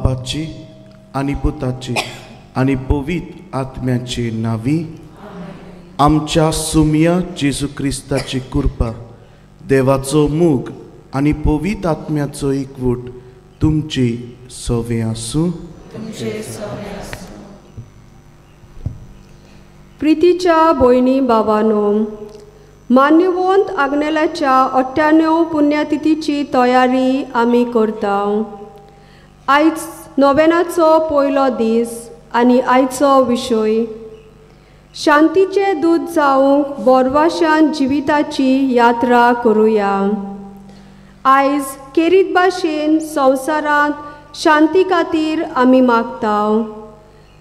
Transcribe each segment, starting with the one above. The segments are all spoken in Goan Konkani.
बापाची आनी पुताची आनी पवित्र आत्म्याची नावी आमच्या सुमया जेजू क्रिस्ताची कृपा, देवाचो मोग आनी पवित्र आत्म्याचो एकवट तुमची सवे आसूं. प्रितीच्या भयणी बाबानो, मान्यवंत आग्नेलाच्या 98 पुण्यतिथीची तयारी आमी करता. आयज नोवेनाचो पयलो दीस आनी आयचो विशय शांतीचे दूत जावंक बोरवाशान जिविताची यात्रा करुया. आयज केरीत भाशेन संवसारांत शांती खातीर आमी मागता.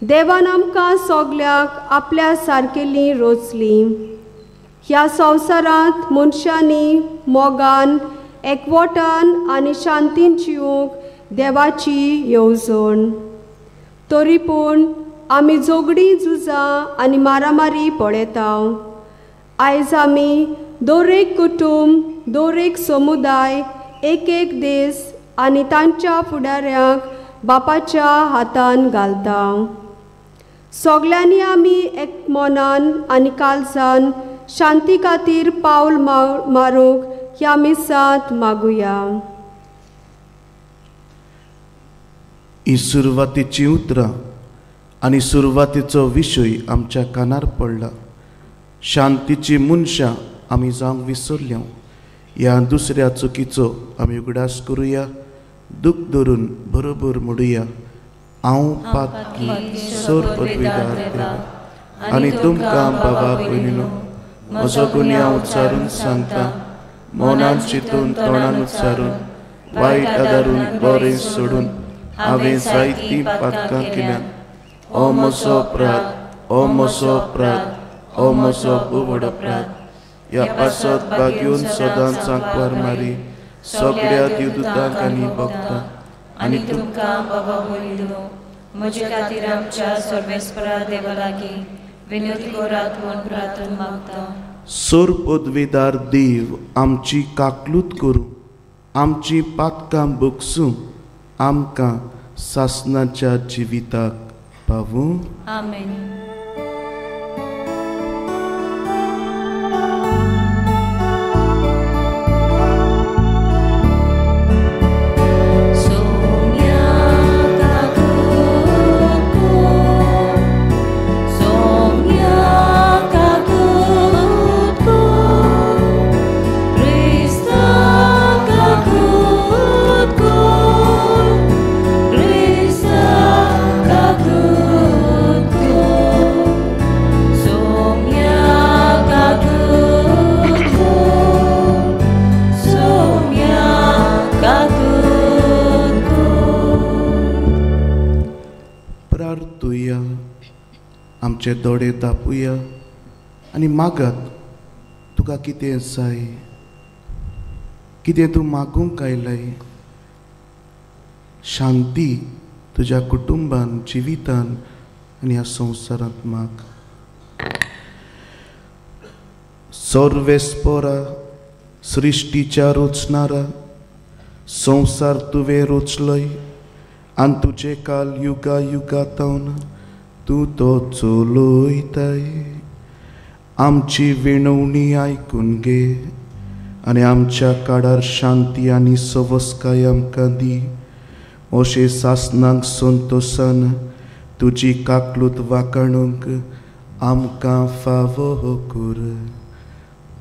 देवान आमकां सगल्यांक आपल्या सारकेली रोचली. ह्या संवसारांत मनशांनी मोगान, एकवटान आनी शांतीन जिवंक देवाची येवजण. तरी पूण आमी झगडीं, झुजां आनी मारामारी पळयता. आयज आमी दर एक कुटुंब, दर एक समुदाय, एक एक देश आनी तांच्या फुडाऱ्यांक बापाच्या हातान घालता. सगल्यांनी आमी एक मनान आनी काळजान शांती खातीर पावल मारूंक ह्या मिसांत मागुया. ही सुरवातेची उतरां आनी सुरवातेचो विशय आमच्या कानार पडला. शांतीची मनशां आमी जावंक विसरल्या. ह्या दुसऱ्या चुकीचो आमी उगडास करुया, दूख धरून बरोबर म्हणुया. हांव पातकी सोर पदवीदार देवा आनी तुमकां बाबा भयणीनो म्हजो गुन्यांव उच्चारून सांगता. मनान चिंतून, तोंडान उच्चारून, वायट आदारून, बरें सोडून हांवें जायतीं पातकां केल्यात. ओ म्हजो अपराध, ओ म्हजो अपराध, ओ म्हजो व्हड अपराध. ह्या पासत बागेवन सदांच आंकवार मारी सगळ्या देवदूतांक आनी भक्तांक आनी तुमकां बाबा भयणीनो म्हजे खातीर आमच्या सर्वेस्परा देवा लागीं विनवणी करात म्हूण प्रार्थना मागता. सोर पदवीदार देव आमची काकलूत करूं, आमची पातकां भोगसूं, आमकां सासनाच्या जिविताक पावूं. आमेन. आमचे दोळे दापुया आनी मागात, तुका कितें जाय, कितें तूं मागूंक आयलाय. शांती तुज्या कुटुंबान, जिवितान आनी ह्या संवसारांत माग. सर्वेस्पोरा सृश्टीच्या रोचणारा, संवसार तुवें रोचलय आनी तुजे काल युगा युगातावन तूं तो चलयताय. आमची विणवणी आयकून घे आनी आमच्या काळार शांती आनी सवस्काय आमकां दी. अशें सासनाक संतोसान तुजी काकलूत वाकाणूंक आमकां फावो कर.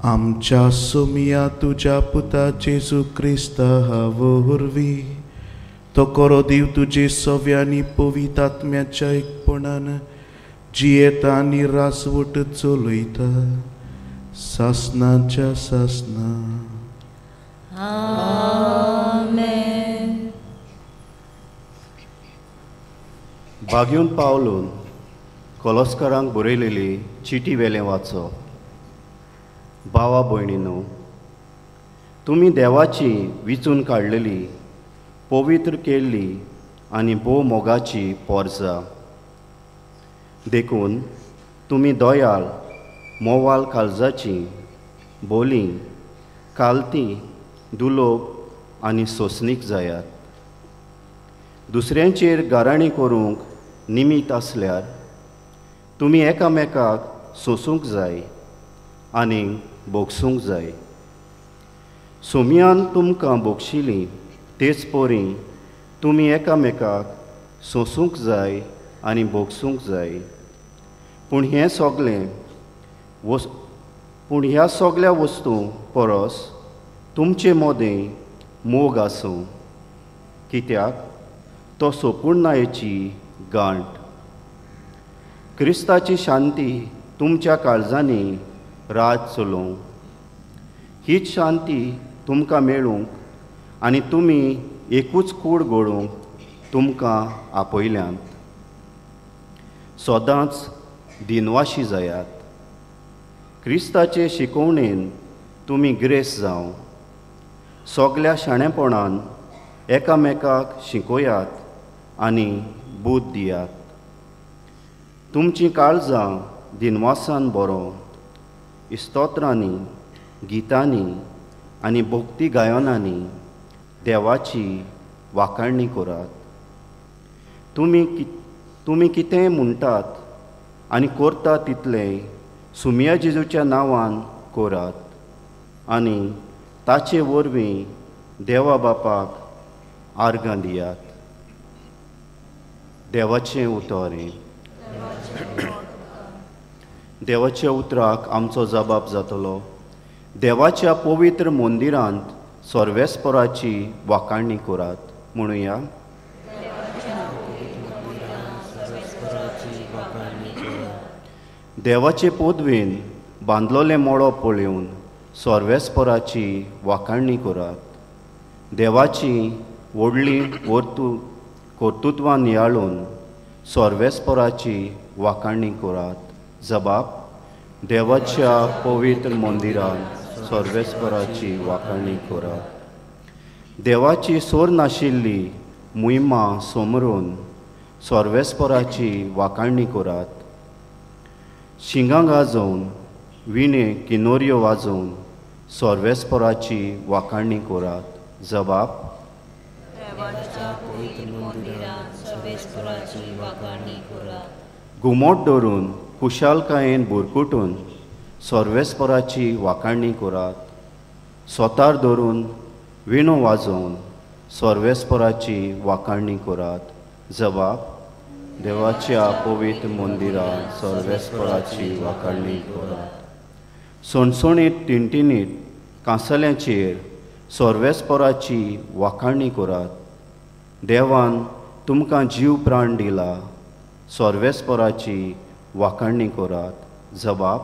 आमच्या सोमिया तुज्या पुता जेजू क्रिस्ता वरवीं तो करो देव तुजे सव्यांनी पवित्र आत्म्याच्या एकपणान जियेता आनी रासवट चलयता सासनाच्या सासना. आमेन. बागेवन पावलून कोलस्करांक बरयलेली चिटी वेलें वाचो. भावा भयणीनो, तुमी देवाची विचून काडलेली, पवित्र केल्ली आनी भोव मोगाची पोरजा. देखून तुमी दयाळ, मोवाल काळजाची, बोली, कालती, दुलोब आनी सोंसणीक जायात. दुसऱ्यांचेर गाराणी करूंक निमीत आसल्यार तुमी एकामेकाक सोसूंक जाय आनी भोगसूंक जाय. सोमयान तुमकां भोगशिली तेच परी तुमी एकामेकाक सोसूंक जाय आनी भोगसूंक जाय. पूण हें सगळें पूण ह्या सगळ्या वस्तूं परस तुमचे मदें मोग आसूं, कित्याक तो सोपूर्णायेची गांठ. क्रिस्ताची शांती तुमच्या काळजांनी राज चलोवं. हीच शांती तुमकां मेळूंक आनी तुमी एकूच कूड घडोवंक तुमकां आपयल्यांत. सदांच दिनवाशी जायात. क्रिस्ताचे शिकोवणेन तुमी ग्रेस जावं. सगल्या शाणेपणान एकामेकाक शिकोयात आनी बूद दियात. तुमचीं काळजां दिनवासान बरो स्तोत्रांनी, गितांनी आनी भक्ती गायनांनी देवाची वाखाणणी करात. तुमी कितें म्हणटात आनी करतात तितलें सुमिया जेजूच्या नांवान करात आनी ताचे वरवीं देवा बापाक आर्गां दियात. देवाचें उतर. देवाच्या उतराक आमचो जबाब जातलो. देवाच्या पवित्र मंदिरांत सर्वेस्पराची वाखाणणी करात. म्हणुया, देवाचे पदवेन बांदलोलें मळो पळोवन सर्वेस्पराची वाखाणणी करात. देवाची व्हडली कर्तृत्वां नियाळून सर्वेस्पराची वाखाणणी करात. जबाब, देवाच्या पवित्र मंदिरांत सर्वेस्पराची वाखाणणी करात. देवाची सोर नाशिल्ली मुहिमा सोमरून सर्वेस्पराची वाखाणणी करात. शिंगां गाजोवन, विणे किनोऱ्यो वाजोवन सर्वेस्पराची वाखाणणी करात. जबाब, घुमोट धरून खुशालकायेन बुरकुटून सर्वेस्पराची वाखाणणी करात. सोतार धरून विणो वाजोवन सर्वेस्पराची वाखाणणी करात. जबाब, देवाच्या पवित्र मंदिरांत सर्वेस्पराची वाखाणणी करात. सणसणीत टिणटिणीत कांसल्यांचेर सर्वेस्पराची वाखाणणी करात. देवान तुमकां जीव प्राण दिला, सर्वेस्पराची वाखाणणी करात. जबाब,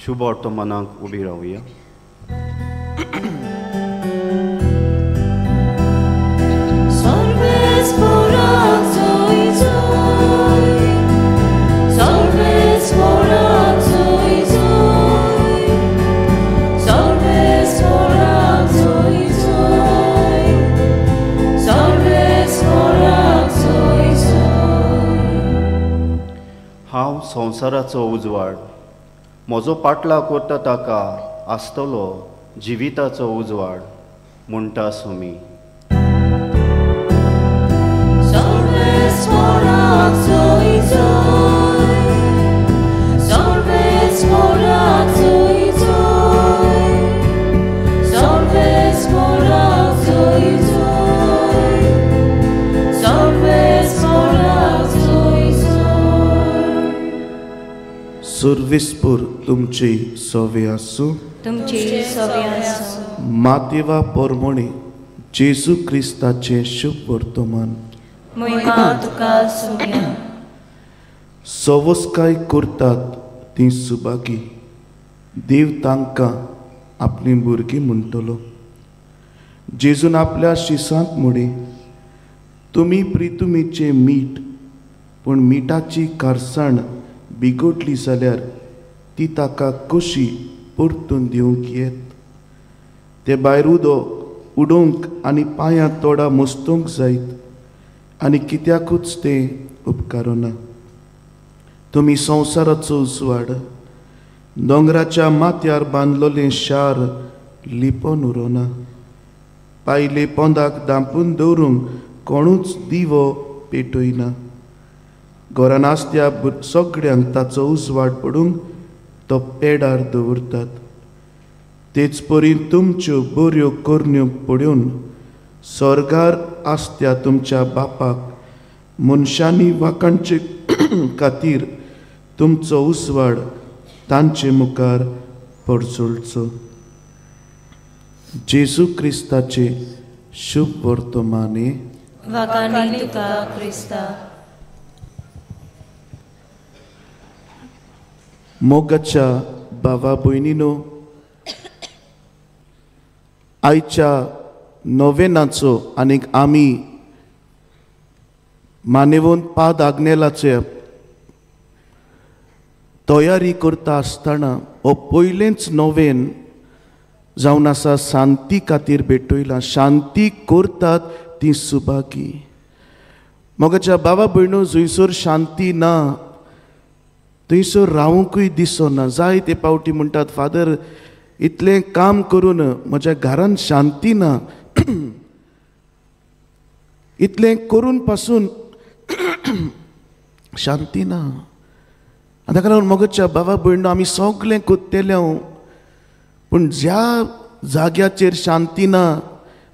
शुभ वर्तमानाक उबी रावया. हांव संवसाराचो उजवाड, म्हजो पाटलाव करता ताका आसतलो जिविताचो उजवाड, म्हणटा सुमी. सर्वेस्पर तुमचे सवे आसूं. तुमचे सवे आसूं. मातेवा परमणे जेजू क्रिस्ताचें शुभ वर्तमान. महिमा तुका सुम्या. सवस्काय करतात तीं सुभागी, देव तांकां आपलीं भुरगीं म्हणटलो. जेजून आपल्या शिसांत म्हळें, तुमी प्रितुमीचें मीठ, पूण मिठाची खारसाण बिगोटली जाल्यार ती ताका कशी परतून दिवंक येत? ते भायर उदक उडोवंक आनी पांयां तोडा मस्तोवंक जायत आनी कित्याकूच तें उपकारना. तुमी संवसाराचो उजवाड. दोंगराच्या माथ्यार बांदलोलें शार लिपोन उरोना. पायले पोंदाक दांपून दवरूंक कोणूच दिवो पेटयना. घरान आसत्या सगळ्यांक ताचो उजवाड पडूंक तो पेडार दवरतात. तेच परी तुमच्यो बऱ्यो करण्यो पळोवन स्वर्गार आसत्या तुमच्या बापाक मनशांनी वाखाणचे खातीर तुमचो उजवाड तांचे मुखार परजळचो. जेजू क्रिस्ताचे शुभ वर्तमाने. वाखाणी तुका क्रिस्ता. मोगाच्या भावा भयणीनो, आयच्या नोवेनाचो आनीक आमी मानेवन पाद आग्नेलाचे तयारी करता आसतना हो पयलेंच नोवेन जावन आसा शांती खातीर भेटयला. शांती करतात ती सुभागी. मोगाच्या बाबा भयणो, जंयसर शांती ना थंयसर रावंकूय दिसना. जाय ते पावटी म्हणटात, फादर इतलें काम करून म्हज्या घरान शांती ना, इतलें करून पासून शांती ना. आनी ताका लागून मोगाच्या बाबा भयणो, आमी सगळें कोत्तेले, पूण ज्या जाग्याचेर शांती ना,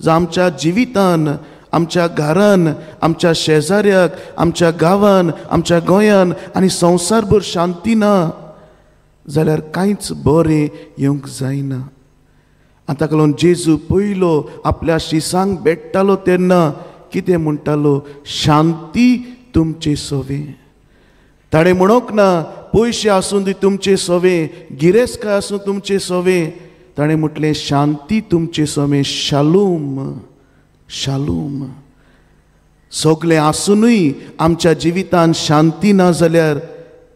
जावं आमच्या जिवितान, आमच्या घरान, आमच्या शेजाऱ्याक, आमच्या गांवान, आमच्या गोंयान आनी संवसारभर शांती ना जाल्यार कांयच बरें येवंक जायना. आनी ताका लागून जेजू पयलो आपल्या शिसांक भेट्टालो तेन्ना कितें म्हणटालो? शांती तुमचे सवे. ताणें म्हणूंक ना पयशे आसूं दी तुमचे सवे, गिरेस्तकाय आसूं तुमचे सवे. ताणें म्हटलें शांती तुमचे सवे. शालूम, शालूम. सगळें आसुनूय आमच्या जिवितान शांती ना जाल्यार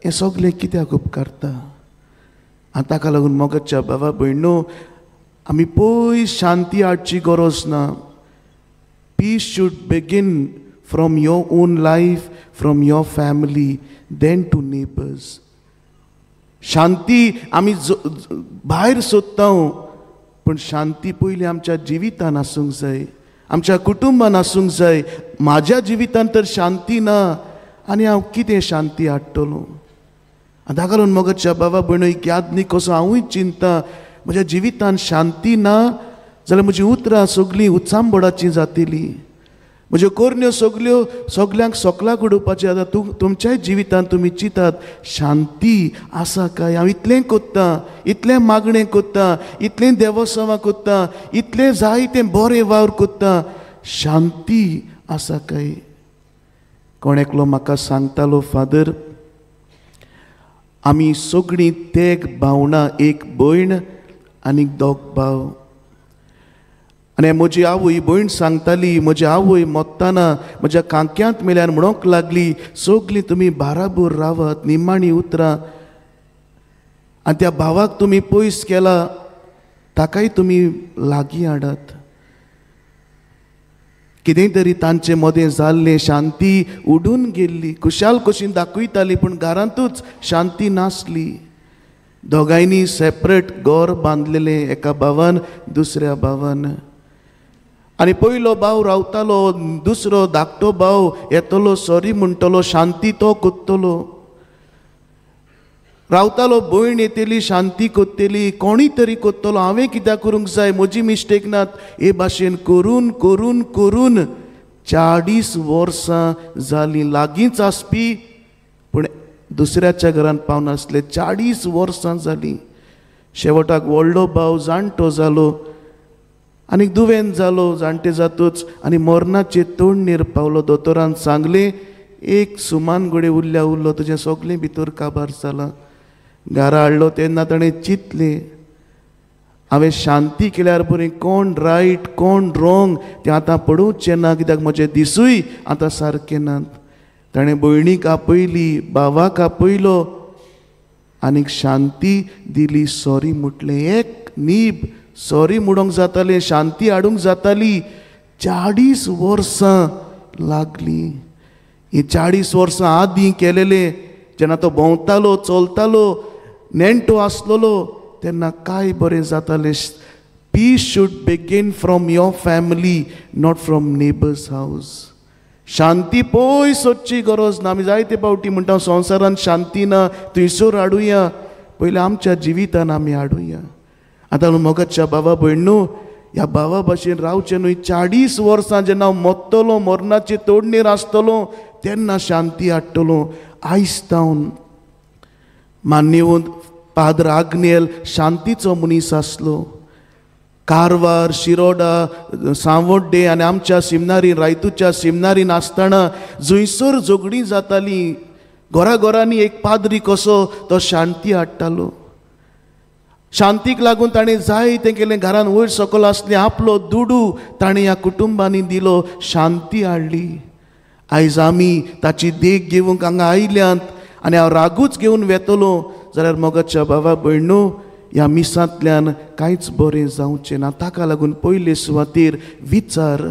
हें सगळें कित्याक उपकारता? आनी ताका लागून मोगाच्या बाबा भयणो, आमी पयस शांती हाडची गरज ना. Peace should begin from your own life, from your family, then to neighbours. शांती आमी भायर सोदता, पूण शांती पयलीं आमच्या जिवितान आसूंक जाय, आमच्या कुटुंबान आसूंक जाय. म्हाज्या जिवितान तर शांती ना आनी हांव कितें शांती हाडटलो? आनी ताका लागून मोगाच्या बाबा भयणो, एक याद कसो हांवूय चिंता, म्हज्या जिवितान शांती ना जाल्यार म्हजी उतरां सगळीं उचांबडाचीं जातलीं, म्हज्यो करण्यो सगल्यो सगल्यांक सोकलाक उडोवपाचें. आतां तुमच्याय जिवितान तुमी चिंतात शांती आसा काय? हांव इतलें कोत्तां, इतलें मागणें कोत्तां, इतलें देवोत्सवां कोत्तां, इतलें जायतें बरें वावर कोत्तां, शांती आसा काय? कोण एकलो म्हाका सांगतालो, फादर आमी सगळीं तेग भावणां, एक भयण आनी दोग भाव. आनी म्हजी आवय भयण सांगताली, म्हजी आवय मोत्ताना म्हज्या कांक्यांत मेल्यान म्हणूंक लागली, सगळीं तुमी बाराबोर रावात, निमाणी उतरां. आनी त्या भावाक तुमी पयस केला, ताकाय तुमी लागीं हाडात. कितें तरी तांचे मदें जाल्लें, शांती उडून गेल्ली. खुशाल कशी दाखयताली पूण घरांतूच शांती नासली. दोगांयनी सेपरेट घर बांदलेलें, एका भावान दुसऱ्या भावान. आनी पयलो भाव रावतालो, दुसरो धाकटो भाव येतलो, सॉरी म्हणटलो, शांती तो कोत्तलो. रावतालो, भयण येतली, शांती कोत्तली, कोणी तरी कोत्तलो, हांवें कित्याक करूंक जाय, म्हजी मिस्टेक नात. हे भाशेन करून करून करून 40 वर्सां जालीं. लागींच आसपी पूण दुसऱ्याच्या घरान पावनासले. 40 वर्सां जालीं. शेवटाक व्हडलो भाव जाणटो जालो आनी दुवेन जालो. जाणटे जातूच आनी मरणाचे तोंडणेर पावलो. दोतोरान सांगलें, एक सुमान घडये उरल्या उरलो, तुजें सगळें भितर काबार जालां. घरा हाडलो तेन्ना ताणें चिंतलें, हांवें शांती केल्यार बरें, कोण रायट कोण रोंग तें आतां पळोवचें ना, कित्याक म्हजे दिसूय आतां सारके नात. ताणें भयणीक आपयली, भावाक आपयलो आनीक शांती दिली. सॉरी म्हटलें, एक नीब सॉरी म्हणूंक जातालें, शांती हाडूंक जाताली. 40 वर्सां लागलीं. ही 40 वर्सां आदीं केलेलें, जेन्ना तो भोंवतालो, चलतालो, नेणटो आसलेलो तेन्ना काय बरें जातालें. Peace should begin from your family, not from neighbour's house. शांती पयस वचची गरज ना. आमी जायते फावटी म्हणटा संवसारान शांती ना, थंयसर हाडुया. पयलीं आमच्या जिवितान आमी हाडुया. आतां मोगाच्या बाबा भयणू, ह्या बाबा भाशेन रावचें न्हय. 40 वर्सां जेन्ना हांव मरतलो, मरणाचे तोडणेर आसतलो, तेन्ना शांती हाडटलो. आयज तावन मान्यवंत पाद्र आग्नेल शांतीचो मनीस आसलो. कारवार, शिरोडा, सांवड्डे आनी आमच्या सिमनारीन, रायतूच्या सिमनारीन आसतना जंयसर झगडीं जातालीं, घरा घरांनी एक पाद्री कसो तो शांती हाडटालो. शांतीक लागून ताणें जायतें केलें. घरान वयर सकयल आसलें, आपलो दुडू ताणें ह्या कुटुंबांनी दिलो, शांती हाडली. आयज आमी ताची देख घेवंक हांगा आयल्यांत आनी हांव रागूच घेवन वेतलो जाल्यार मोगाच्या बाबा भयणू, ह्या मिसांतल्यान कांयच बरें जावचें ना. ताका लागून पयले सुवातेर विचार,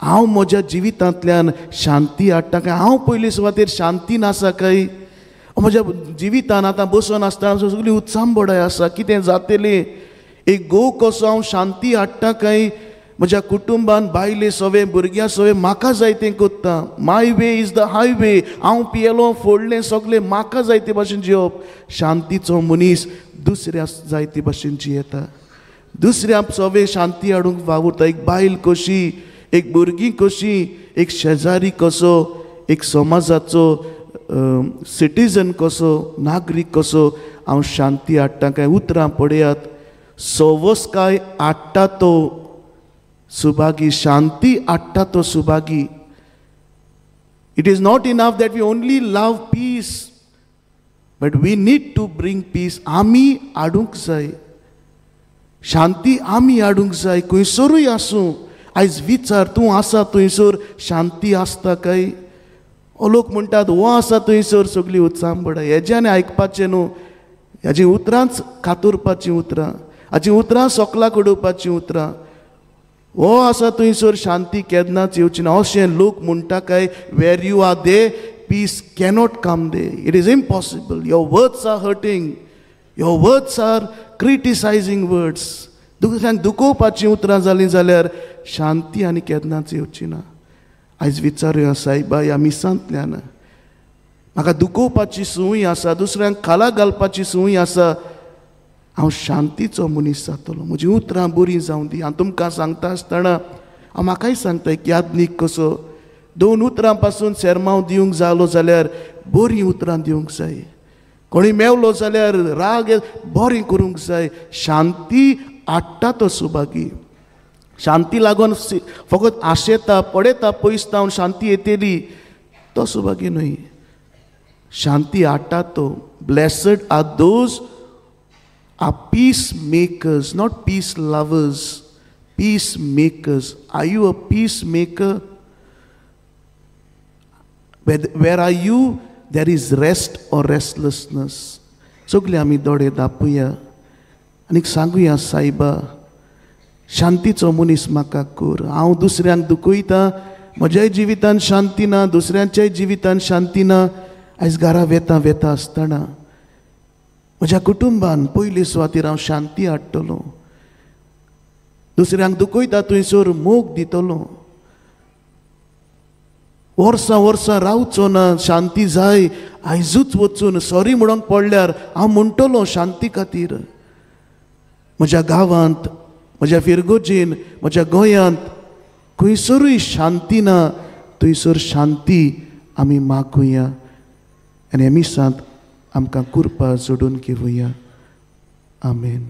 हांव म्हज्या जिवितांतल्यान शांती हाडटा काय? हांव पयले सुवातेर शांती नासा काय? म्हज्या जिवितान आतां बसून आसतना सगळी उत्सांबडाय आसा, कितें जातलें? एक घोव कसो हांव शांती हाडटा काय? म्हज्या कुटुंबान बायले सवे, भुरग्यां सवे म्हाका जाय तें कोत्ता. My way is the highway. हांव पियेलो, फोडलें सगळें, म्हाका जाय ते भाशेन जियोवप. शांतीचो मनीस दुसऱ्या जाय ते भाशेन जियेता, दुसऱ्या सवे शांती हाडूंक वावुरता. एक बायल कशी, एक भुरगीं कशी, एक शेजारी कसो, एक समाजाचो सिटीजन कसो, नागरीक कसो हांव शांती हाडटा काय? उतरां पळयात, सवसकाय हाडटा तो सुभागी, शांती हाडटा तो Subhagi. It is not enough that we only love peace, but we need to bring peace. आमी हाडूंक जाय शांती, आमी हाडूंक जाय. खंयसरूय आसूं, आयज विचार, तूं आसा थंयसर शांती आसता काय? लोक म्हणटात हो आसा थंयसर सगळी उत्सांबडां. हेज्यान आयकपाचें न्हू, हेजी उतरांच कातुरपाचीं उतरां, हाचीं उतरां सोकलाक उडोवपाचीं उतरां. हो आसा थंयसर शांती केन्नाच येवची ना अशें लोक म्हणटा काय? Where you are there, peace cannot come there. It is impossible. Your words are hurting, your words are criticising words. दुसऱ्यांक दुखोवपाचीं उतरां जालीं जाल्यार शांती आनी केन्नाच येवची ना. आयज विचारुया सायबा, ह्या मिसांतल्यान म्हाका दुखोवपाची संवय आसा, दुसऱ्यांक खाला घालपाची संवय आसा, हांव शांतीचो मनीस जातलो. म्हजीं उतरां बरीं जावं दी. हांव तुमकां सांगता आसतना हांव म्हाकाय सांगता, एक यादनीक कसो 2 उतरां पासून सेरमांव दिवंक जालो जाल्यार बरीं उतरां दिवंक जाय. कोणी मेवलो जाल्यार राग बरें करूंक जाय. शांती हाडटा तो सुभागी. शांती लागून फकत आशेता, पळयता, पयस जावन शांती येतली तो सुभागी न्हय. शांती हाडटा तो. Blessed are those are peace makers, not peace lovers, peace makers. Are you a peace maker? Where are you, there is rest or restlessness. सगळे आमी दोळे दापुया आनी सांगुया, सायबा शांतीचो मनीस म्हाका कर. हांव दुसऱ्यांक दुखयता, म्हज्याय जिवितान शांती ना, दुसऱ्यांच्याय जिवितान शांती ना. आयज घरा वेता वेता आसतना म्हज्या कुटुंबान पयले सुवातेर हांव शांती हाडटलो, दुसऱ्यांक दुखयता थंयसर मोग दितलो. वर्सां वर्सां रावचो ना, शांती जाय. आयजूच वचून सॉरी म्हणूंक पडल्यार हांव म्हणटलो शांती खातीर. म्हज्या गांवांत, म्हज्या फिरगोजेन, म्हज्या गोंयांत खंयसरूय शांती ना, थंयसर शांती आमी मागुया आनी ह्या मिसांत आमकां कृपा जोडून घेवया. आमेन.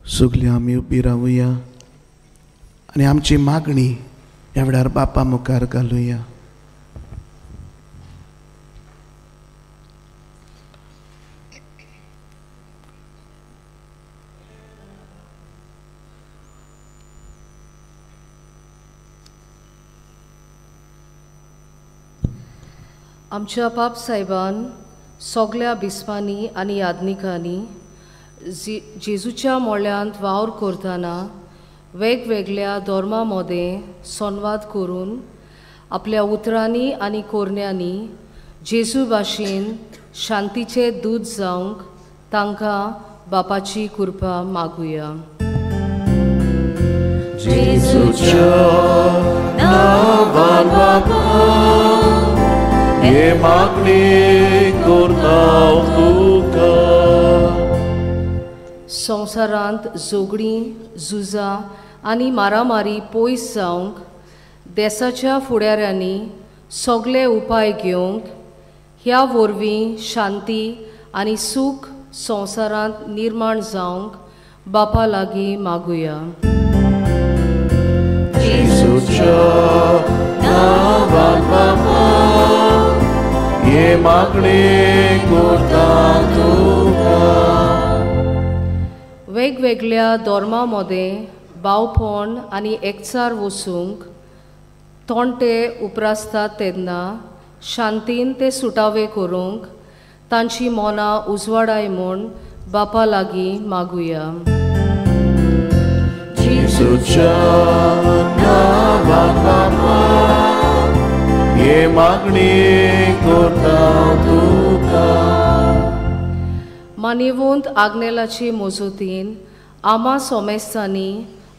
सगळीं आमी उबी रावया आनी आमची मागणी ह्या वेळार बापा मुखार घालुया. आमच्या बाप साहेबान सगळ्या बिस्पांनी आनी यादनिकांनी जेजूच्या मोळ्यांत वावर करतना वेगवेगळ्या धर्मा मदें संवाद करून आपल्या उतरांनी आनी कोरण्यांनी जेजू भाशेन शांतीचे दूत जावंक तांकां बापाची कृपा मागुया. जेजूच्या नांवान बापा हे मागणी करता तुका. संवसारांत झगडीं, झुजां आनी मारामारी पयस जावंक देसाच्या फुडाऱ्यांनी सगळे उपाय घेवंक ह्या वरवीं शांती आनी सूख संवसारांत निर्माण जावंक बापा लागीं मागुया. जेजूच्या नांवान बापा हे मागणी करता तुका. वेगवेगळ्या धर्मां मदें भावपण आनी एकचार वसूंक तोंटे उप्रासतात तेन्ना शांतीन ते सुटावे करूंक तांची मनां उजवाडाय म्हूण बापा लागीं मागुया. जेजूच्या नांवान बापा हे मागणी करता तुका. मानेवंत आग्नेलाचे मजतीन आमा सोमेस्तांनी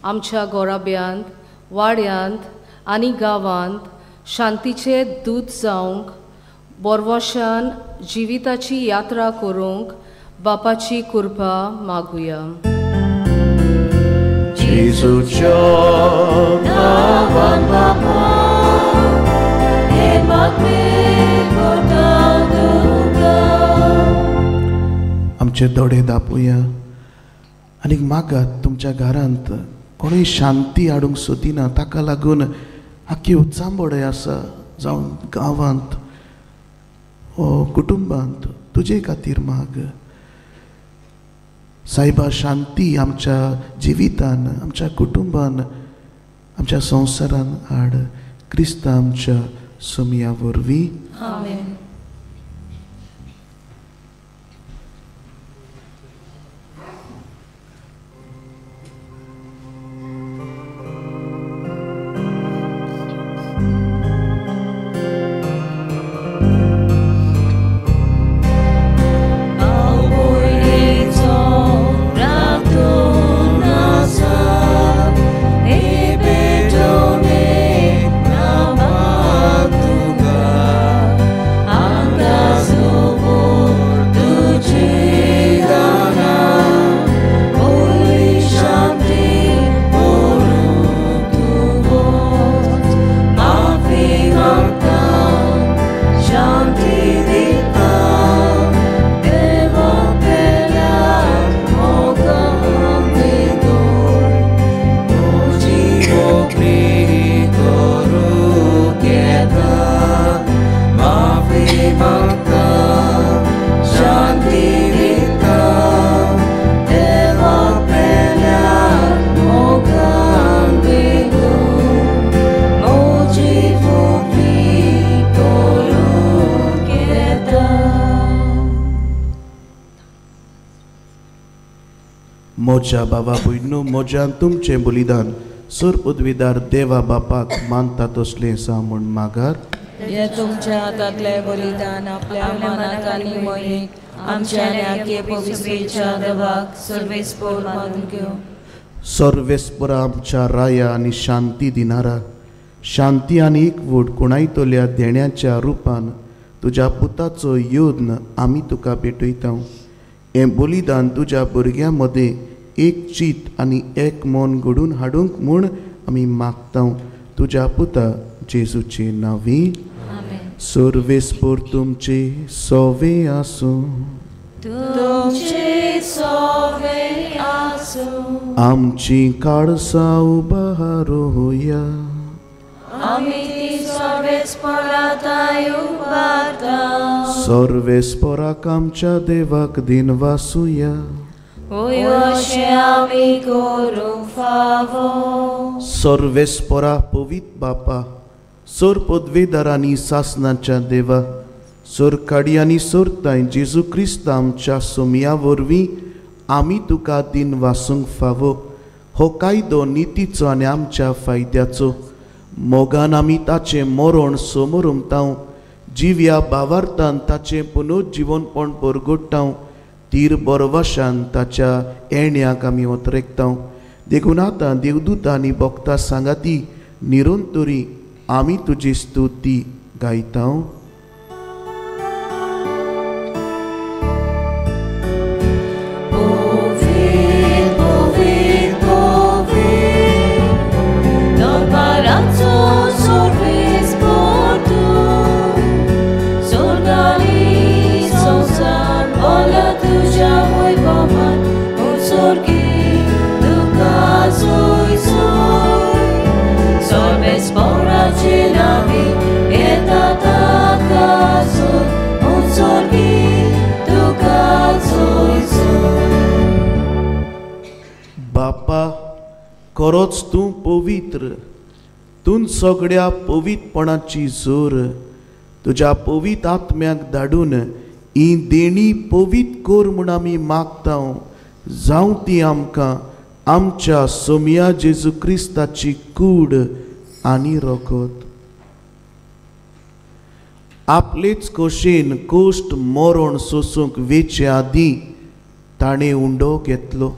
आमच्या गोराब्यांत, वाड्यांत आनी गांवांत शांतीचे दूत जावंक बोरवशान जिविताची यात्रा करूंक बापाची कृपा मागुया. जेजूच्या नांवान बापा हे मागणी करता तुका. आमचे दोळे दापोया आनी मागात तुमच्या घरांत कोणूय शांती हाडूंक सोदिना ताका लागून आख्खी उचांबोडे आसा जावं गांवांत ओ कुटुंबांत तुजे खातीर माग सायबा. शांती आमच्या जिवितान, आमच्या कुटुंबान, आमच्या संवसारान हाड. क्रिस्ता आमच्या सोमया वरवीं. आमेन. मोजा बाबा भयणू मोजान तुमचें बलिदान सर पदवीदार देवा बापाक मानता तसलें आसा म्हूण मागार. हे तुमच्या हातांतलें बलिदान आपल्या मनाक आनी मोहीक आमच्या न्याके पवित्रेच्या देवाक सर्वेस्पोर मानून घेवं. सर्वेस्पोरा आमच्या राया आनी शांती दिनारा शांती आनी एकवट कोणायतल्या देण्याच्या रुपान तुज्या पुताचो यत्न आमी तुका भेटयता. हें बलिदान तुज्या भुरग्यां मदें एक चीत आनी एक मन घडून हाडूंक म्हूण आमी मागता तुज्या पुता जेजूचे नांवी. सर्वेस्पोर तुमचे सोवे आसूं. तुमचे सोवे आसूं. आमची काळसां उबारोया. आमी ती सर्वेस्पोराताय उबारता. सर्वेस्पोराक आमच्या देवाक दिन वासुया. सर्वेस्पोरा पवित बापा सोर पदवेदारांनी सासनाच्या देवा सोर काडयांनी सोरताय जेजू क्रिस्त आमच्या सोमया वरवीं आमी तुका दिन वासूंक फावो. हो कायदो नितीचो आनी आमच्या फायद्याचो. मोगान आमी ताचें मरण समोर उमताव जिव्या भावार्थान ताचें पुनर्जिवनपण परगट्टांव, तीर बरवाशान ताच्या येण्याक आमी ओतरेकतांव. देखून आतां देवदूत आनी भक्ता सांगाती निरंतरी आमी तुजी स्तुती गायतांव. बापा, खरोच तूं पवित्र, तूं सगळ्या पवित्रपणाची जोर. तुज्या पवित्र आत्म्याक धाडून ही देणी पवित्र कर म्हूण आमी मागता. जावं ती आमकां आमच्या सोमया जेजू क्रिस्ताची कूड आनी रगत. आपलेच खोशेन कोश्ट मरण सोसूंक वेचे आदीं ताणें उंडो घेतलो.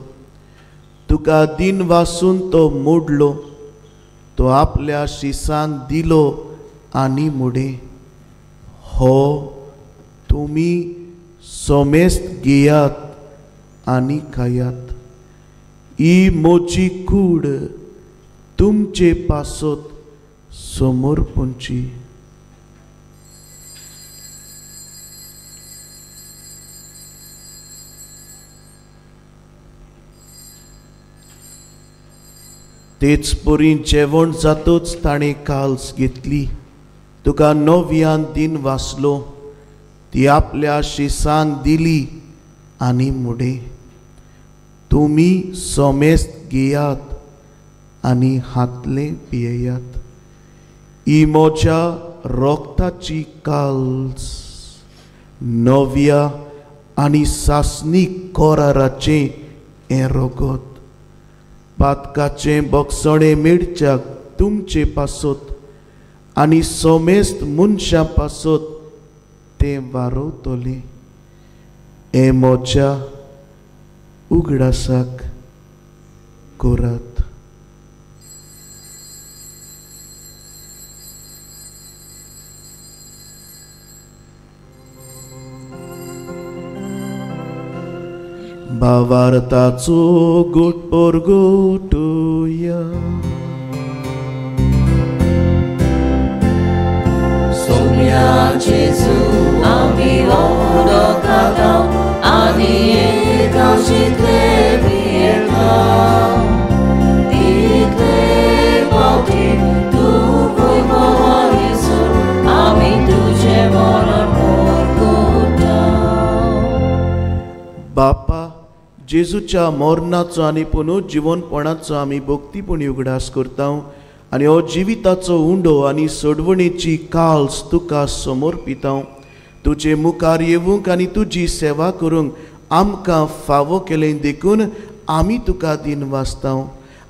तुका दिन वासून तो मोडलो, तो आपल्या शिसांक दिलो आनी मुडे, हो तुमी सोमेस्त घेयात आनी खायात, ही मोची कूड तुमचे पासत समर्पणची. तेच परी जेवण जातच ताणें काल्स घेतली, तुका नव्यान दिन वाचलो, ती आपल्या शिसांक दिली आनी मुडे, तुमी सोमेस्त घेयात आनी हातले पियेयात, ही म्हज्या रोगताची काल्स नव्या आनी सासणीक कराराचें हें रगत. पातकाचें बक्षणें मेळच्याक तुमचे पासत आनी सोमेस्त मनशां पासत तें वारवतलें. हें म्हज्या उगडासाक करात. भावार्थाचो गोट परगटुया. सोम्या जेजू आमी उदक खाता आनी एकाशितले पियेता, तितले फावटी तूं वैभवायेसून आमी तुजें मरण परगट्टा. बापा, जेजूच्या मरणाचो आनी पुनर्जिवनपणाचो आमी भक्तीपणी उगडास करता आनी हो जिविताचो उंडो आनी सोडवणेची काल्स तुका समर्पिता. तुजे मुखार येवंक आनी तुजी सेवा करूंक आमकां फावो केलें देखून आमी तुका दिन वाचता.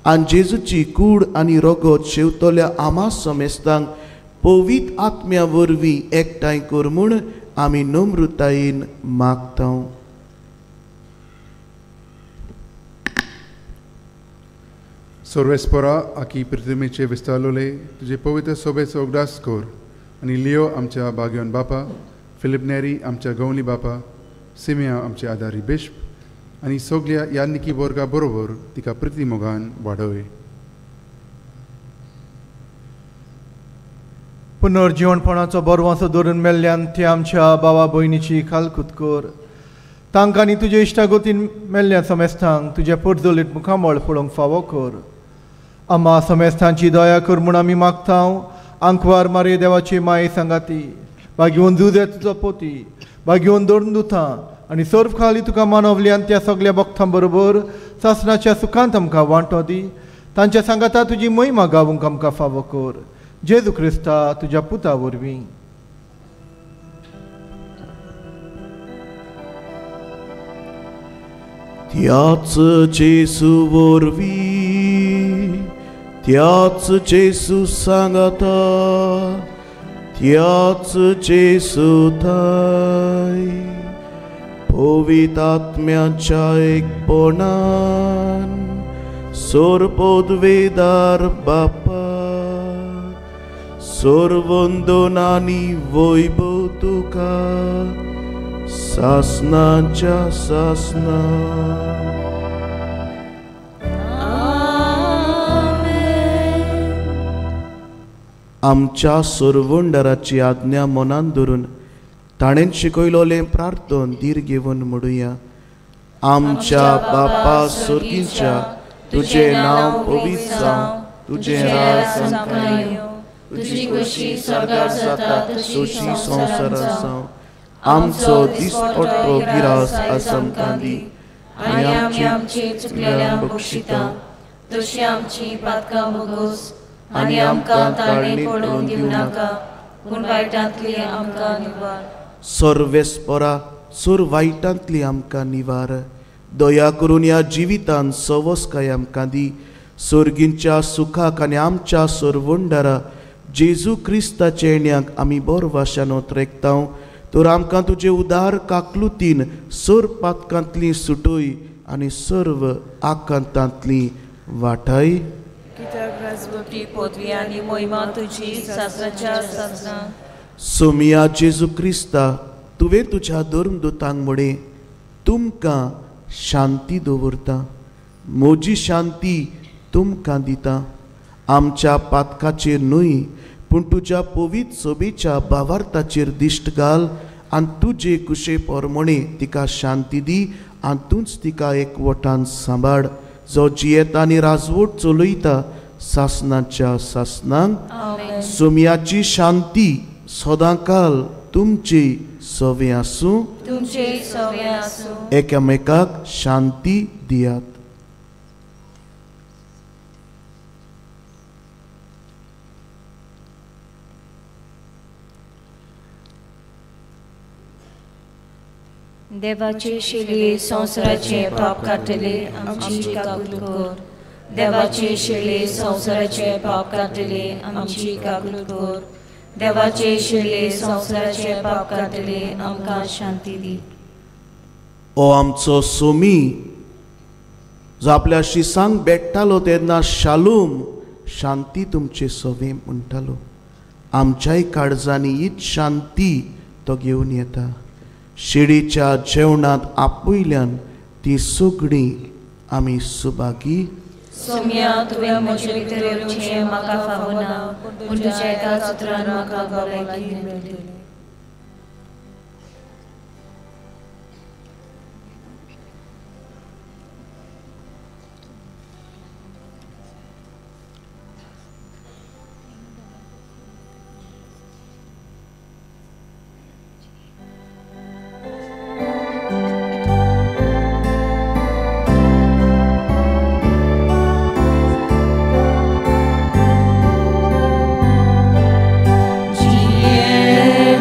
आनी जेजूची कूड आनी रगत शेवतल्या आमा समेस्तांक पवित्र आत्म्या वरवीं एकठांय कर म्हूण आमी नम्रतायेन मागता. सर्वेस्परा आकी पृथ्वीचे विस्तारलोले तुजे पवित्र सोबेचो उगडास कर आनी लियो आमच्या बाग्योन बापा, फिलिप नेरी आमच्या गवली बापा, सिमिया आमचे आदारी बिश्प आनी सगल्या यानिकी वर्गा बरोबर तिका प्रिती मोगान वाडोय. पुनर्जिवणपणाचो बरवासो धरून मेल्ल्यान ते आमच्या बाबा भयणीची खालकूत कर. तांकां आनी तुजे इश्टागतीन मेल्ल्या समेस्तांक तुज्या परजलीत मुखामळ पळोवंक फावो कर. आमा समेस्तांची दया कर म्हूण आमी मागता. आंकवार मारे देवाची माये सांगाती, बागेवन जुजे तुजो पोती, बागेवन धरून दुतां आनी सर्व खाली तुका मानवल्यान त्या सगल्या भक्तां बरोबर सासणाच्या सुखांत आमकां वांटो दी. तांच्या सांगाता तुजी महिमा गावूंक आमकां फावो कर. जेजू क्रिस्ता तुज्या पुता वरवीं. त्याच जेजू वरवीं, त्याच जेजू सांगाता, त्याच जेजू थाय पवित्र आत्म्याच्या एकपणान सोरपोदवेदार बापा सोरवंदनानी वैभव तुका सासनाच्या सासना. आमच्या सोरवंडराची आज्ञा मनान धरून ताणें शिकयलोलें प्रार्थन धीर घेवन म्हणुया. आमच्या बापा सोर्गींच्या, तुजें नांव पवित्र जावं, तुजें राज आमकां येवं, तुजी खोशी स्वर्गार जाता तशी संवसारांत जावं. आमचो दिसपट्टो गिरास आज आमकां दी आनी आमची चुकलेल्या बक्षिता तशी आमची पातकां भोगोस आनी आमकां ताळणी पडूंक दिवं नाका, पूण वायटांतली आमकां निवार. सर्वेस्परा सोर वायटांतली आमकां निवार. दया करून ह्या जिवितान सवसकाय आमकां दी. सोर्गींच्या सुखाक आनी आमच्या सोरवंडारा जेजू क्रिस्ताच्या येण्याक आमी बोरवाशान ओतरेकता. तर आमकां तुजे उदार काकलुतीन सोर पातकांतली सुटय आनी सर्व आकांतांतली वाटाय. सोमिया जेजू क्रिस्ता, तुवें तुज्या धर्मदूतांक म्हणें, तुमकां शांती दवरता, म्हजी शांती तुमकां दिता. आमच्या पातकाचेर न्हय पूण तुज्या पवित्र सोबेच्या भावार्थाचेर दिश्ट घाल आनी तुजे कुशे पोरमणे तिका शांती दी आनी तूंच तिका एकवटान सांबाळ, जो जियेता आनी राजवट चलयता सासनाच्या सासनांक. सोम्याची शांती सदांकाल तुमची सवे आसूं. एकामेकाक शांती दियात. देवाची शिली संवसाराचे पाप काडटली आमची काकूत कर. देवाची शिली संवसाराचे पाप काडटली आमची काकूत कर. देवाची शिली संवसाराचे पाप काडटली आमकां शांती दी. ओ आमचो सोमी, जो आपल्या शिसांक भेट्टालो तेन्ना शालूम शांती तुमचे सवे म्हणटालो, आमच्याय काळजांनी हीच शांती तो घेवन येता. शिडीच्या जेवणांत आपयल्यान ती सगळीं आमी सुभागी. सोम्या, तुवें म्हजे भितर येवचें म्हाका फावना, पूण तुज्या एकाच उतरान म्हाका भलायकी मेळटली. Yeah.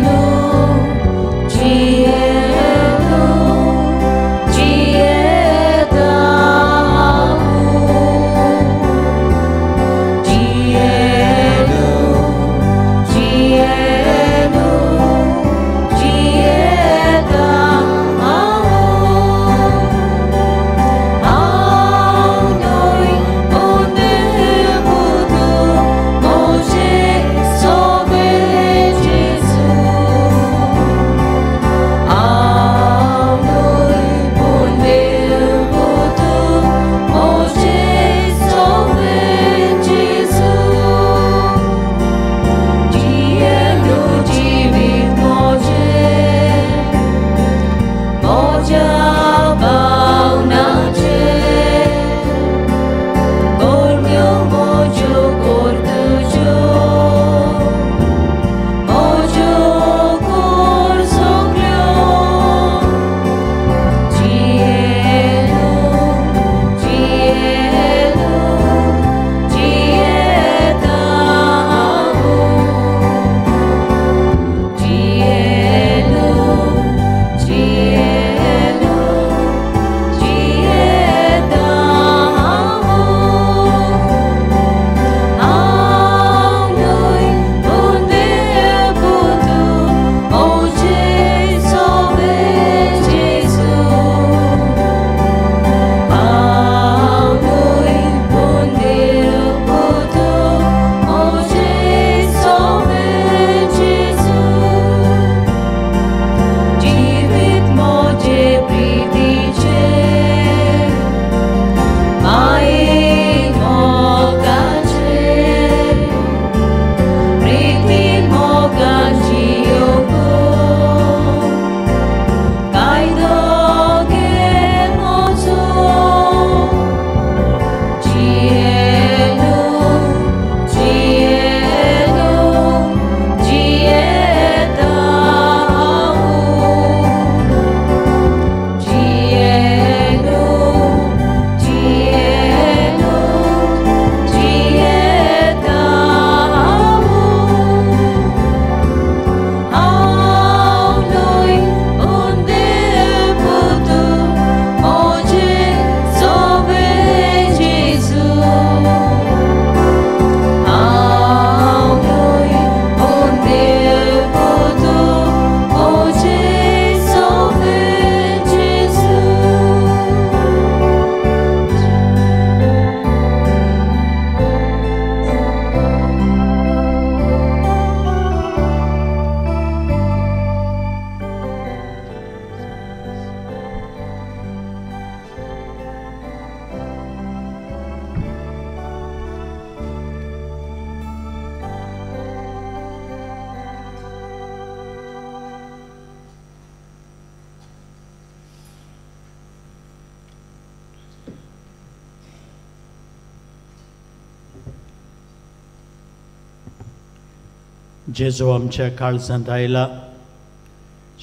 जेजू आमच्या काळजांत आयला,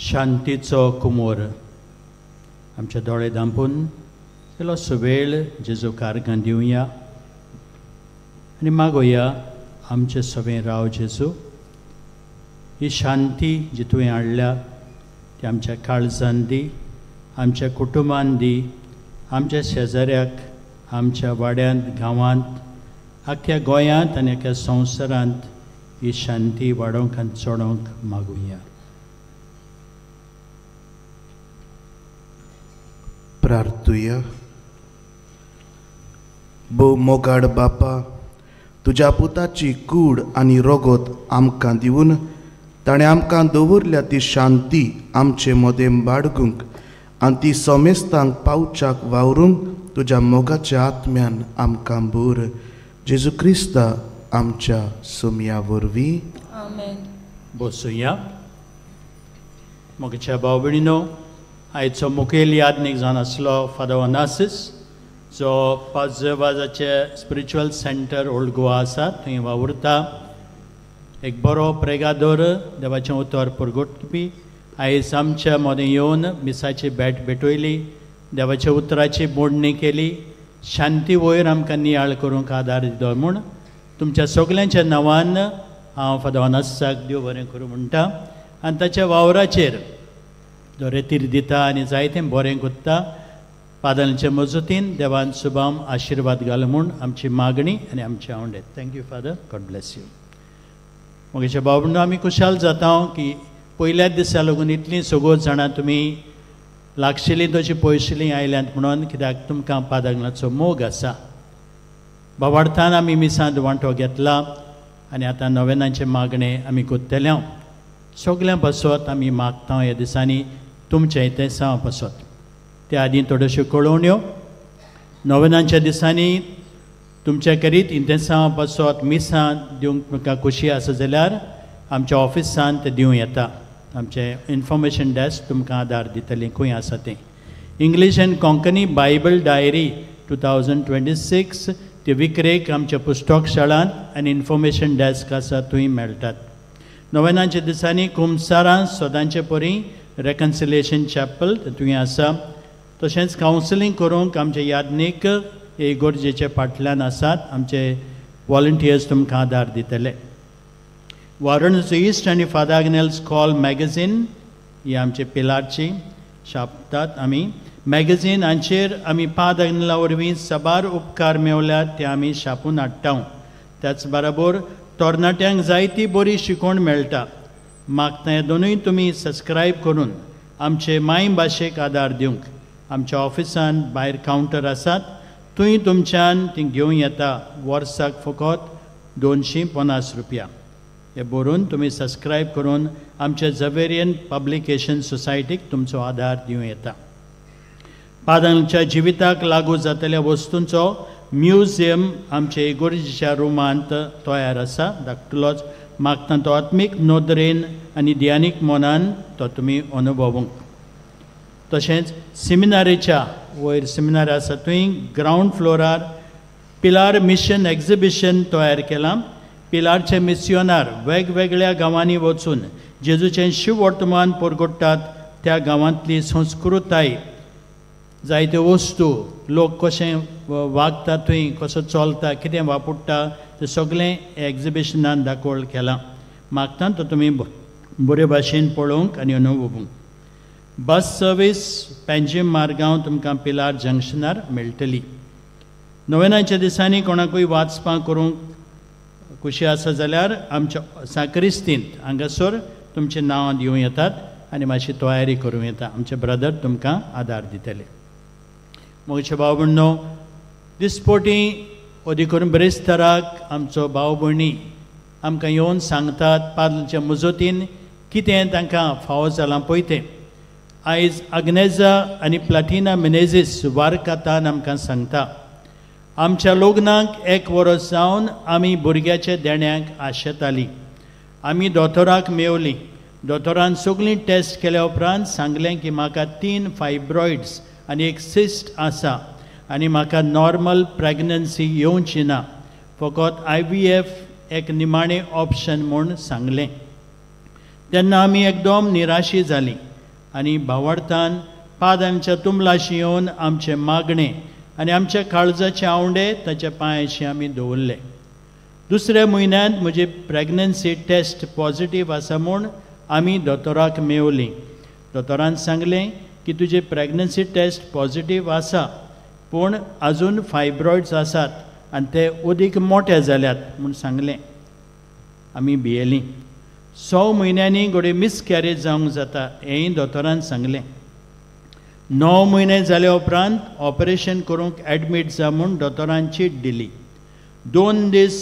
शांतीचो कुमोर. आमचे दोळे धांपून इल्लोसो वेळ जेजू कारगां दिवया आनी मागोया, आमचे सगळें राव जेजू, ही शांती जी तुवें हाडल्या ती आमच्या काळजान दी, आमच्या कुटुंबान दी, आमच्या शेजाऱ्याक, आमच्या वाड्यांत, गांवांत, आख्ख्या गोंयांत आनी आख्ख्या संवसारांत ही शांती वाडोवंक आनी चडोवंक मागुया. प्रार्थुया. भोव मोगाड बापा, तुज्या पुताची कूड आनी रोगोत आमकां दिवन ताणें आमकां दवरल्या ती शांती आमचे मदें बाडगूंक आनी ती समेस्तांक पावच्याक वावरूंक तुज्या मोगाच्या आत्म्यान आमकां भर. जेजू क्रिस्ता आमच्या सुमया वरवीं. आमेन. बसुया. मोगच्या भाव भयणीनो, आयचो मुखेल यादनीक जावन आसलो फादर ओनासीस, जो पाजवाजाचे स्पिरिच्युअल सेंटर ओल्ड गोवा आसा थंय वावुरता. एक बरो प्रेगादोर, देवाचें उतर परगटपी. आयज आमच्या मदें येवन मिसाची भेट भेटयली, देवाच्या उतराची बोडणी केली, शांती वयर आमकां नियाळ करूंक आदार दिलो म्हूण तुमच्या सगल्यांच्या नांवान हांव फादर ओनासीसाक देव बरें करूं म्हणटा आनी ताच्या वावराचेर जो रेतीर दिता आनी जायतें बरें करता. फादरांचे मजतीन देवान सुबाम आशिर्वाद घाल म्हूण आमची मागणी आनी आमचे आवडे. Thank you father, God bless you. मगेच्या भाव आमी खुशाल जाता की पयल्याच दिसा लागून इतलीं सगळीं जाणां तुमी लागशिल्लीं तशीं पयशिल्लीं आयल्यांत म्हणून, कित्याक तुमकां पादगणाचो मोग आसा. बाबार्थान आमी मिसांत वांटो घेतला आनी आतां नवेनांचें मागणें आमी करतले. सगल्यां पासत आमी मागता ह्या दिसांनी तुमचें तेसांव पासत. त्या आदीं थोड्योश्यो कळोवण्यो. नवेनांच्या दिसांनी तुमच्या करीत इंतेसांव पासत मिसां दिवंक तुमकां खोशी आसा जाल्यार आमच्या ऑफिसान तें दिवं येता. आमचें इन्फॉर्मेशन डेस्क तुमकां आदार दितलें खंय आसा तें. English and Konkani Bible diary 2026 ते विक्रेक आमच्या पुस्तक शाळांत आनी इन्फॉर्मेशन डेस्क आसा थंय मेळटात. नवेनांच्या दिसांनी कुमसारां सदांचे परी रेकन्सिलेशन चॅपल थंय आसा. तशेंच कावन्सिलींग करूंक आमचे यादनीक इगोर्जेचे फाटल्यान आसात. आमचे वॉलंटियर्स तुमकां आदार दितले. वारणसी इस्ट आनी फादर आग्नेल्स कॉल मॅगझीन ही आमचे पिलारची छापतात आमी मॅगझीन. हांचेर आमी फादर आग्नेला वरवीं साबार उपकार मेवल्यात ते आमी छापून हाडटा. त्याच बरोबर तरणाट्यांक जायती बरी शिकवण मेळटा. मागता हे दोनूय तुमी सबस्क्रायब करून आमचे माय भाशेक आदार दिवंक आमच्या ऑफिसान भायर कावंटर आसात थंय तुमच्यान ती घेवं येता. वर्साक फकत 250 रुपया हे बरोवन तुमी सबस्क्रायब करून आमच्या झवेरियन पब्लिकेशन सोसायटीक तुमचो आदार दिवं येता. पादांच्या जिविताक लागू जातल्या वस्तूंचो म्युझियम आमचे इगोर्जेच्या रुमांत तयार आसा. धाकटुलोच मागता तो आत्मीक नदरेन आनी ध्यानीक मनान तो तुमी अनुभवूंक. तशेंच सिमिनारीच्या वयर सिमिनार आसा थंय ग्रावंड फ्लोरार पिलार मिशन एक्झिबिशन तयार केलां. पिलारचे मिसियोनार वेगवेगळ्या गांवांनी वचून जेजूचें शिववर्तमान परगट्टात. त्या गांवांतली संस्कृताय, जायत्यो वस्तू, लोक कशें वागता थंय, कसो चलता, कितें वापरता तें सगळें एक्झिबिशनान दाखोवल केलां. मागता तो तुमी बरे भाशेन पळोवंक आनी अनुभवूंक. बस सर्वीस पेंजीम मार्गांव तुमकां पिलार जंक्शनार मेळटली. नवेनाच्या दिसांनी कोणाकूय वाचपां करूंक खुशी आसा जाल्यार आमच्या साक्रिस्तींत हांगासर तुमचें नांवां दिवं येतात आनी मातशी तयारी करूं येता. आमचे ब्रदर तुमकां आदार दितले. मोगचे भाव भयणो, दिसपोटी अदी करून बिरेस्ताराक आमचो भाव भयणी आमकां येवन सांगतात पादलच्या मजतीन कितें तांकां फावो जालां पळय तें. आयज आग्नेजा आनी प्लाटिना मिनेझीस वारकातान आमकां सांगता, आमच्या लग्नाक 1 वर्स जावन आमी भुरग्याच्या देण्याक आशेतालीं. आमी दोतोराक मेवलीं. दोतोरान सगळीं टेस्ट केल्या उपरांत सांगलें की म्हाका 3 फायब्रॉयड्स आनी 1 सिस्ट आसा आनी म्हाका नॉर्मल प्रेगनन्सी येवची ना, फकत IVF एक निमाणें ऑप्शन म्हूण सांगलें. तेन्ना आमी एकदम निराशी जालीं आनी भावार्थान पादांच्या तुमलाशी येवन आमचें मागणें आनी आमच्या काळजाचे आवंडे ताच्या पांयाशी आमी दवरले. दुसऱ्या म्हयन्यांत म्हजी प्रेग्नन्सी टेस्ट पॉजिटीव आसा म्हूण आमी दोतोराक मेवली. दोतोरान सांगलें की तुजी प्रेग्नन्सी टेस्ट पॉजिटीव आसा, पूण आजून फायब्रॉयड्स आसात आनी ते अदीक मोटे जाल्यात म्हूण सांगलें. आमी भियेलीं. 6 म्हयन्यांनी घडये मिसकॅरेज जावंक जाता हेंय दोतोरान सांगलें. 9 म्हयने जाल्या उपरांत ऑपरेशन करूंक एडमीट जा म्हूण दोतोरान चीट दिली. 2 दीस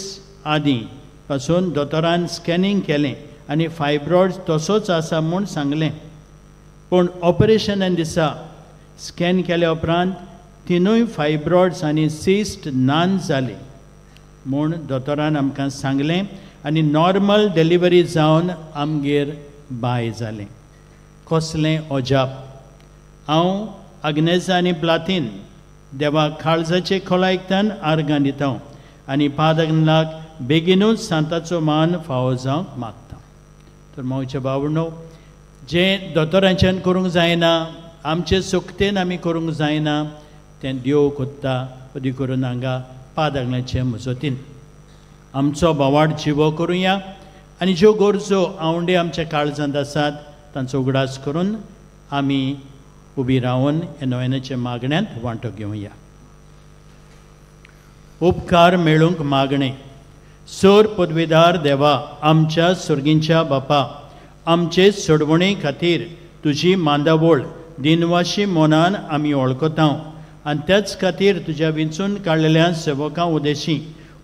आदीं पासून दोतोरान स्कॅनिंग केलें आनी फायब्रॉयड्स तसोच आसा म्हूण सांगलें. पूण ऑपरेशना दिसा स्कॅन केल्या उपरांत 3 फायब्रॉयड्स आनी सिस्ट नान जाले म्हूण दोतोरान आमकां सांगलें आनी नॉर्मल डिलिव्हरी जावन आमगेर बाय जालें. कसलें अजाप! हांव आग्नेजा आनी प्लातीन देवा काळजाचे खोलायकतान आर्गां दिता आनी पादगनाक बेगिनूच सांताचो मान फावो जावंक मागता. तर मावच्या बावणो, जें दोतोरांच्यान करूंक जायना, आमचे सुकतेन आमी करूंक जायना, तें देव कोत्ता. अदी करून हांगा पादागणाचे मजतीन आमचो भावाड जिवो करुया आनी ज्यो गरजो आवंडे आमच्या काळजांत आसात तांचो उगडास करून आमी उबी रावन ह्या नोवेनाच्या मागण्यांत वांटो घेवया. उपकार मेळूंक मागणें. सर पदवीदार देवा, आमच्या सर्गींच्या बापा, आमचे सोडवणे खातीर तुजी मांदावळ दिनवाशी मनान आमी वळखता आनी त्याच खातीर तुज्या विंचून काडलेल्या सेवकां उदेशी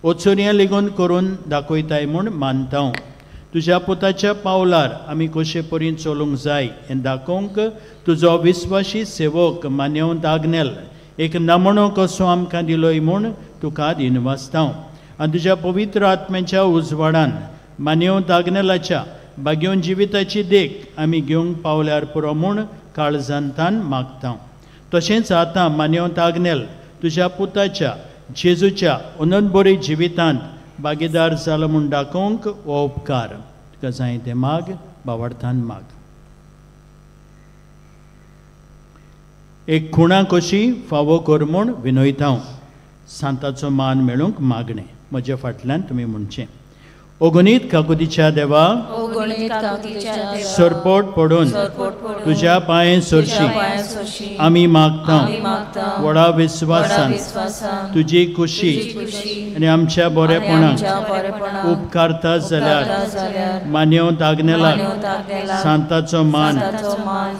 ओचोरयां लेगून करून दाखयताय म्हूण मानता. तुज्या पुताच्या पावलार आमी कशे परीन चलूंक जाय हें दाखोवंक तुजो विस्वाशी सेवक मान्यवंत आग्नेल एक नमणो कसो आमकां दिलोय म्हूण तुका दिनवासता. आनी तुज्या पवित्र आत्म्याच्या उजवाडान मान्यवंत आग्नेलाच्या बागेवन जिविताची देख आमी घेवंक पावल्यार पुरो म्हूण काळजांतान मागता. तशेंच आतां मान्यवंत आग्नेल तुज्या पुताच्या जेजूच्या अनंतबरी जिवितांत भागीदार जालो म्हूण दाखोवंक हो उपकार तुका जाय तें माग, बावार्थान माग. एक खुणा कशी फावो कर म्हूण विनयता. सांताचो मान मेळूंक मागणें. म्हज्या फाटल्यान तुमी म्हणचें. अगणीत काकुतीच्या देवा, सरपोट पडून तुज्या पांये सरशी आमी मागता. व्हडा विस्वासान तुजी खुशी आनी आमच्या बरेपणाक उपकारता जाल्यार मान्यवंत आग्नेलाक सांताचो मान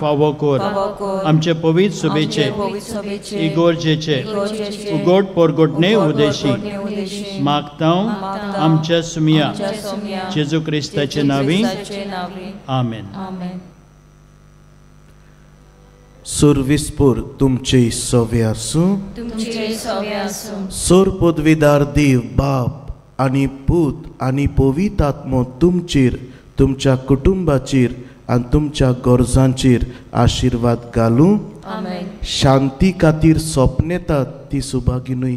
फावो कर. आमचे पवित्र सभेचे इगोर्जेचे उगोट पोरगोटणे उदेशी मागता आमच्या सुमिया जेजू क्रिस्ताचे नावी आमेन. सुरविस्पूर तुमचे सवे आसूं. सोर पदवीदार देव बाप आनी पूत आनी पवित्र आत्मो तुमचेर, तुमच्या कुटुंबाचेर आनी तुमच्या गरजांचेर आशिर्वाद घालूं. शांती खातीर सपनेतात ती सुभागी न्हय,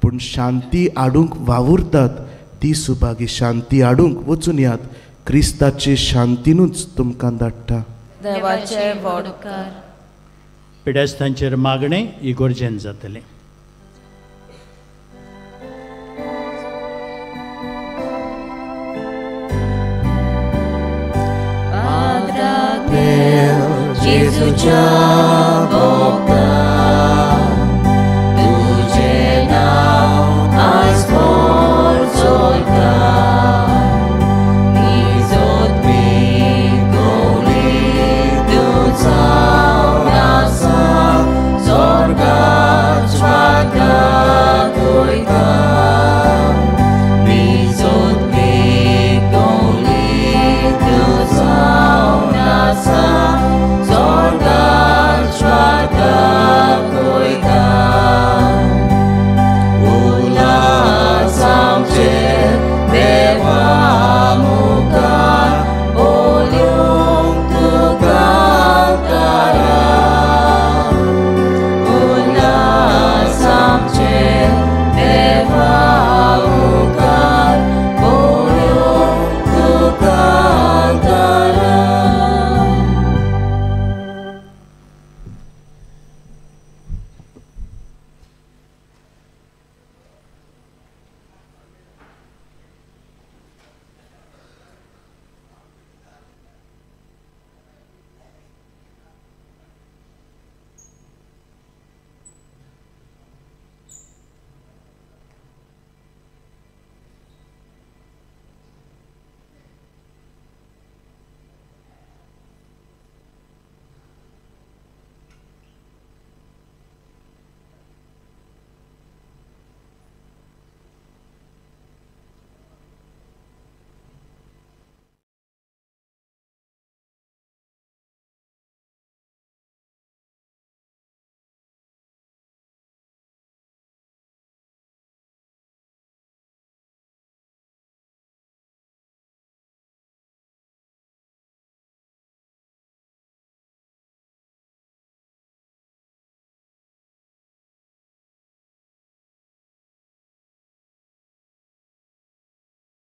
पूण शांती हाडूंक वावुरतात ती सुभागी. शांती हाडूंक वचून यात, क्रिस्ताचे शांतीनूच तुमकां धाडटा. देवाचे व्हड उपकार. पिडेस्तांचेर मागणें इगोर्जेन जातलें. जेजूच्या